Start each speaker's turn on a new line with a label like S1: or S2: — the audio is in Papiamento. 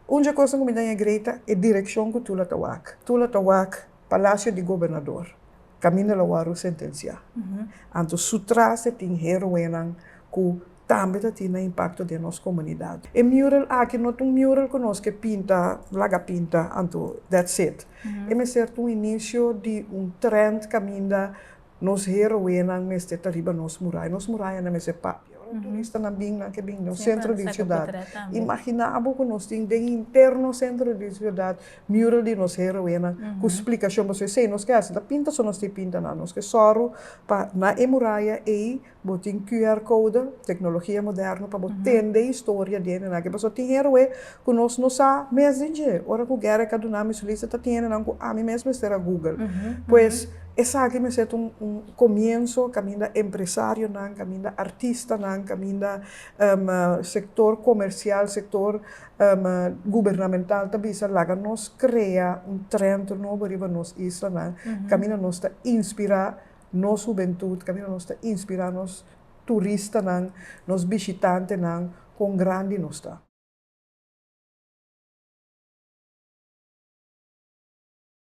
S1: Un kos ku mi ta great, e direkshon ku Tula ta wak. Tula ta wak Palasio di Gobernador. Kaminda el a wòrdu sentensiá. Anto su tras tin héroenan ku tambe tin impakto den nos komunidat. E mural aki no ta un mural ku nos ke pinta, laga pinta, anto that's it. E mester un inisio di un trend kaminda nos héroenan mester ta riba nos muraya. Nos muraya nan mester papia. Turistanan bin nan ke bin na sentro di siudat. Imaginá bo ku nos tin den interno sentro di siudat mural di nos héroenan ku splikashon. Bo sei nos ke hasi ta pinta so nos ta pinta nan. Nos ke sòru pa na e muraya ei bo tin QR code, teknologia moderno, pa bo tende historia di nan. Ke pasobra tin héroe ku nos no sa mes di dje. Ora ku Gerrit a duna mi su lista, ta tin nan ku ami mes mester a Google. Pues esaki mester un komienso kaminda empresarionan, kaminda artistanan, kaminda sektor komersial, sektor gubernamental ta bisa laga nos krea un trend nobo riba nos islanan, kaminda nos ta inspirá nos hubentut, kaminda nos ta inspirá nos turistanan, nos bishitantenan, kon grandi nos ta.